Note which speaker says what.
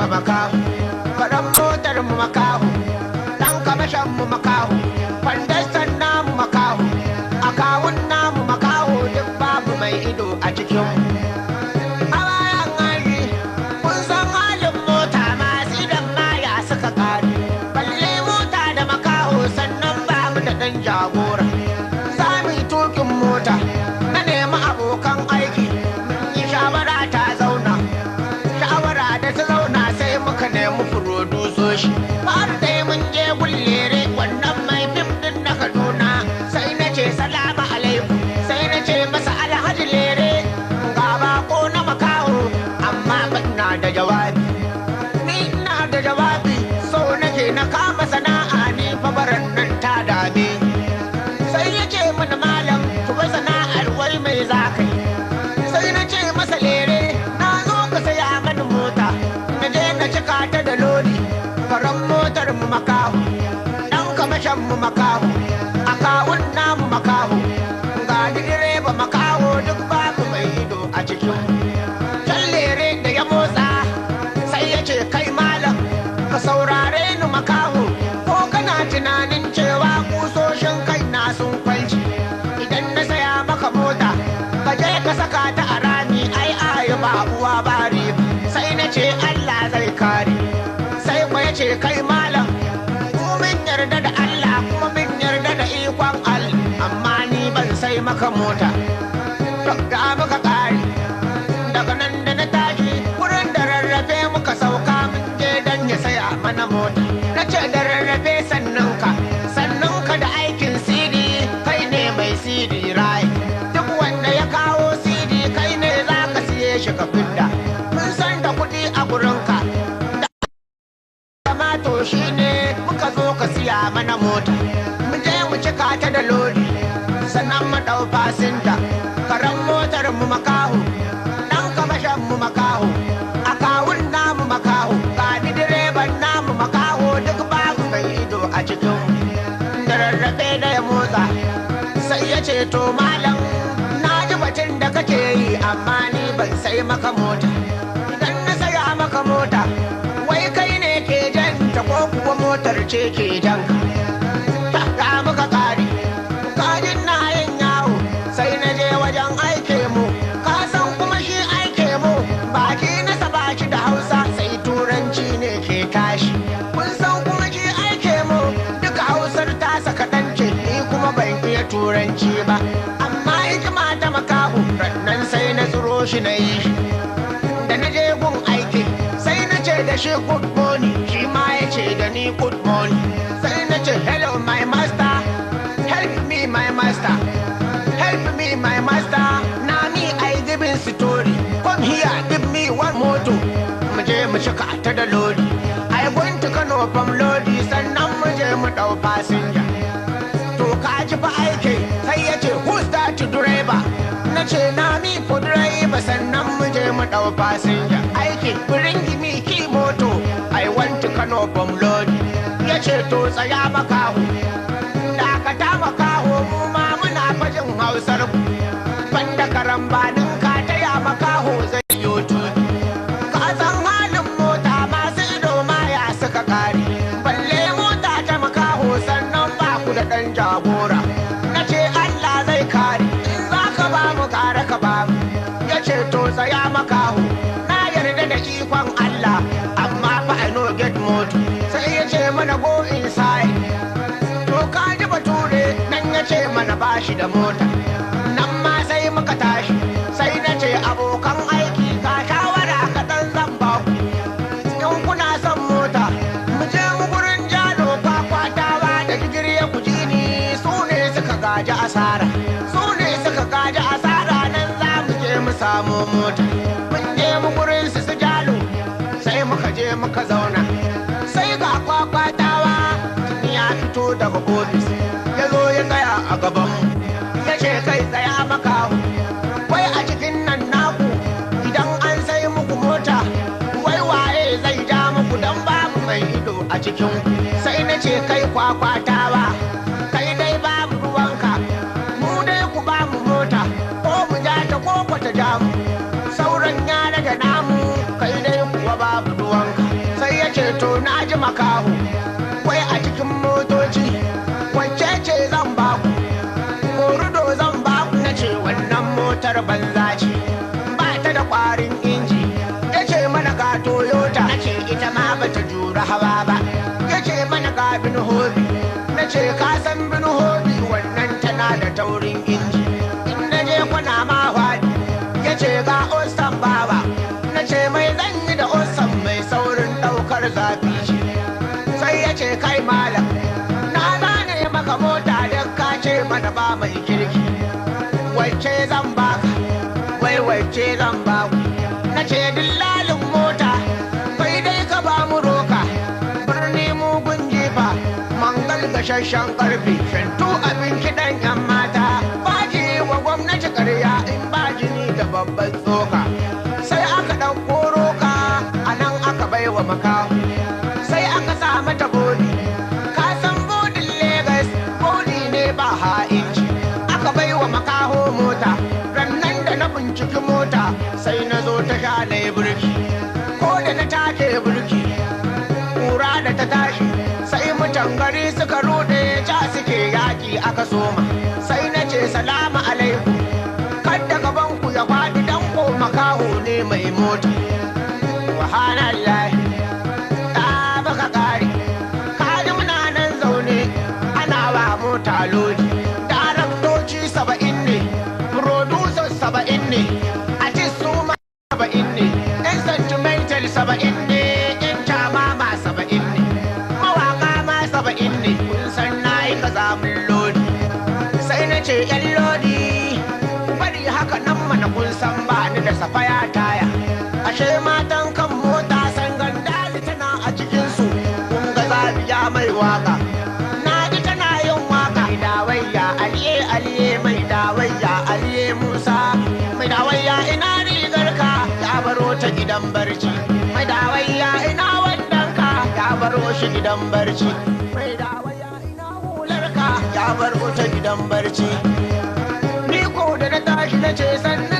Speaker 1: Makaho, karan motar mu makaho, dan kamashan mu makaho, kwandastan namu makaho, akawun namu makaho, duk babu mai ido a cikin mu. A bayan aji, kun san halin mota masu idan maya suka kare, balle mota da makaho, sannan babu da ɗan jagora. Za mu yi tukin mota, na nemi abokan aiki, mun yi shawara ta zauna. Shawara da ta zauna, sai muka nemi furodusoshi. Har dai mun je gullere, wannan mai fim din na Kaduna. Sai na ce, "Salamu alaikum." Sai na ce masa, "Alhaji Lere, ga bako na makaho, amma ina da jawabi. Ni ina da jawabi, so nake na kama sana'a, ni fa baran nan ta dame." Sai ya ce mana, "Malam, to wai sana'ar wai mai za ka yi?" Sai na ce masa, "Lere, na zo ka saya mani mota, na je na cika ta da lodi. Faran motar mu makaho, dan kamashan mu makaho, akawun namu makaho, ga direba makaho, duk babu mai ido a cikin." Can Lere da ya motsa, sai ya ce, "Kai malam, ka saurare ni. Makaho, ko kana tunanin cewa kusoshin kai na sun kwanci? Idan na saya maka mota, ka je ka saka ta a rami, ai ayi ba uwa ba riba." Sai na ce, "Allah zai kare." Sai kwa ya ce, "Kai malam, mu mun yarda da Allah, kuma mun yarda da ikon Allah, amma ni ban sai maka mota." Da muka kare daga nan, da na tashi wurin da rarrafe muka sauka, mun je dan ya saya mana mota. Na ce da rarrafe, "Sannan ka, sannan ka da aikin CD, kai ne mai CD rai. Duk wanda ya kawo CD, kai ne za ka siye shi ka fidda. Mun san da kuɗi a gurinka. To shi ne muka zo ka siya mana mota, mu je mu cika ta da lodi, sannan mu ɗau fasinja. Karan motar mu makaho, ɗan kamashan mu makaho, akawun namu makaho, ga direban namu makaho, duk babu mai ido a cikin." Da rarrafe da ya motsa, sai ya ce, "To malam, na ji batun da kake yi, amma ni ban sai maka mota. Idan na saya maka mota, wai kai ne ke janta ko kuwa motar ce ke janka?" Ta muka kare kajin na yin yawo, sai na je wajen aike mu. Ka san kuma shi aike mu, baki nasa baki da Hausa, sai Turanci ne ke tashi. Kun san kuma shi aike mu, duka Hausar tasa kaɗan ce, ni kuma ban iya Turanci ba. Amma hikima ta makahu, nan sai na tsiro shi na yi shi. Da na je gun aiki, sai na ce da shi, "Good morning." Shi ma ya ce da ni, "Good morning." Sai na ce, "Hello my master, help me my master, help me my master. Na me I giving story. Come here, give me one moto, mu je mu cika ta da lodi. I going to Kano from lodi, sannan mu je mu dau fasinja." To ka ji fa aiki. Sai ya ce, "Who's that driver?" Na ce, "Na me for driver, sannan mu je mu dau fasinja. Aiki, bring me key moto, I want to Kano from lodi." Ya ce, "To tsaya makaho, dakata makaho, mu ma muna fajin Hausar ku. Banda karambanin ka, taya makaho zai yi tuki? Ka san halin mota masu ido ma ya suka kare, balle mota ta makaho, sannan ba ku da ɗan jagora." Na ce, "Allah zai kare. In za ka ba mu, kare ka ba mu." Ya ce, "To tsaya makaho, na yarda da ikon Allah, amma fa I no get moto." Sai ya ce mana, "Go inside." To ka ji bature nan, ya ce mana bashi da mota. Nan ma sai muka tashi. Sai na ce, "Abokan aiki, ka shawara kaɗan zan ba ku. In kuna son mota, mu je mu gurin Jalo Kwakwatawa da Gigirya. Ku ji ni, su ne suka gaji asara, su ne suka gaji asara. Nan za mu je mu samu mota." Mun je mu gurin su, su Jalo, sai muka je muka zauna. Sai ga Kwakwatawa ya fito daga ofis, ya zo ya tsaya a gabanmu. Ya ce, "Kai tsaya makaho, wai a cikin nan naku, idan an sai muku mota, wai waye zai ja muku, dan babu mai ido a cikin?" Sai na ce, "Kai Kwakwatawa, kai dai babu ruwanka. Mu dai ku ba mu mota, ko mu ja ta ko ta ja mu, sauran ya daga namu. Kai dai kuwa babu ruwanka." makaho, wai a cikin motoci wacce ce zan baku? Korudo zan baku. Na ce wannan motar banza ce, ba ta da kwarin inji. Ya ce mana ga Toyota, na ce ita ma bata jura hawa ba. Ya ce mana ga bin hobi, na ce ka san bin hobi wannan tana da taurin inji, in na je kwana ma faɗi. Ya ce ga Osan bawa, na ce mai zan yi da Osan mai saurin ɗaukar zafi ce. Sai ya ce kai malam, na gane maka mota da ka ce mana ba mai kirki, wacce zan baka? Wai wacce zan baku? Na ce dillalin mota, kai dai ka ba mu roka. Birni mugun jifa, mangal gashashen karfe, shantu abin kiɗan yan mata, baji wa gwamnati karya in ba jini da babban tsoka. Sai aka ɗauko roka a nan aka baiwa makaho, sai aka sa mata bodi. Ka san bodin Legas bodi ne ba ha'inci. Aka baiwa makaho mota. Rannan da na binciki mota, sai na zo ta sha na yi burki. Ko da na take burki, kura da ta tashi, sai mutan gari suka rude, ja suke yaki aka soma. Sai na ce salamu alaikum, kadda gaban ku ya faɗi, dan ko makaho ne mai mota. Wahanallah, ta baka kare kaji. Muna nan zaune ana wa mota lodi. Daraktoci 70 ne, producers 70 ne, artist su ma 70 ne, yan sentimental 70 ne, yan chamama 70 ne, mawaka ma 70 ne. Kun san na yi kazamin lodi. Sai na ce yan lodi, bari haka nan mana, kun san ba ni da safaya taya. Ashe matan kan mota san gandali tana a cikinsu. Kun ga zabiya mai waka, na ji tana yin waka. Mai dawayya aliye aliye, mai dawayya aliye musa, mai dawayya ina rigar ka ya baro ta gidan barci, mai dawayya ina wandanka ya baro shi gidan barci, mai dawayya ina hularka ya baro ta gidan barci. Ni ko da na tashi na ce sannu.